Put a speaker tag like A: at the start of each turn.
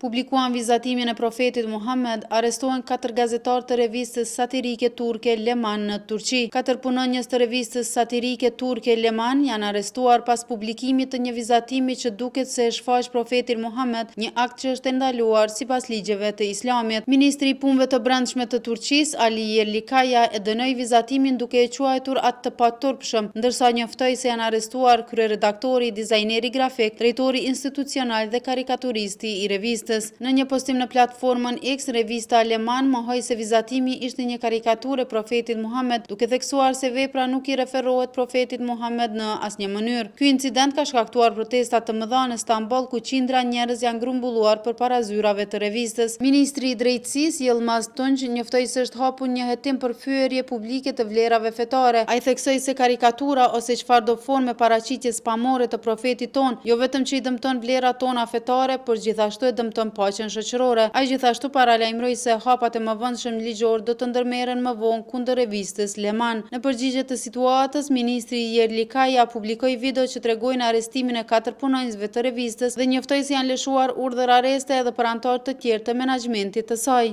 A: Publikuan vizatimin e profetit Muhamed, arrestohen katër gazetarë të revistës satirike turke Leman në Turqi. Katër punonjës të revistës satirike turke Leman janë arrestuar pas publikimit të një vizatimi që duket se e shfaq profetin Muhamed, një akt që është e ndaluar sipas ligjeve të Islamit. Ministri i Punëve të Brendshme të Turqisë, Ali Yerlikaya, e dënoi vizatimin duke e quajtur atë të paturpshëm, ndërsa njoftoi se janë arrestuar kryeredaktori, dizajneri grafik, drejtori institucional dhe karikaturisti i revistës. Në një postim në platformën X, revista Leman mohoi se vizatimi ishte një karikaturë e profetit Muhamed, duke theksuar se vepra nuk i referohet profetit Muhamed në asnjë mënyrë. Ky incident ka shkaktuar protesta të mëdha në Stamboll, ku qindra njerëz janë grumbulluar përpara zyrave të revistës. Ministri i Drejtësisë, Yilmaz Tunç, njoftoi se është hapur një hetim për fyerje publike të vlerave fetare. Ai theksoi se karikatura ose çfarëdo forme paraqitjes pamore të profetit tonë, jo vetëm që i dëmton vlerat tona fetare, por gjithashtu e dëmton paqen shoqërore. Ai gjithashtu paralajmëroi se hapat e mëvonshëm ligjor do të ndërmerren më vonë kundër revistës Leman. Në përgjigje të situatës, ministri Yerlikaya publikoi video që tregojnë arrestimin e katër punonjësve të revistës dhe njoftoi se janë lëshuar urdhër arreste edhe për anëtarë të tjerë të menaxhmentit të saj.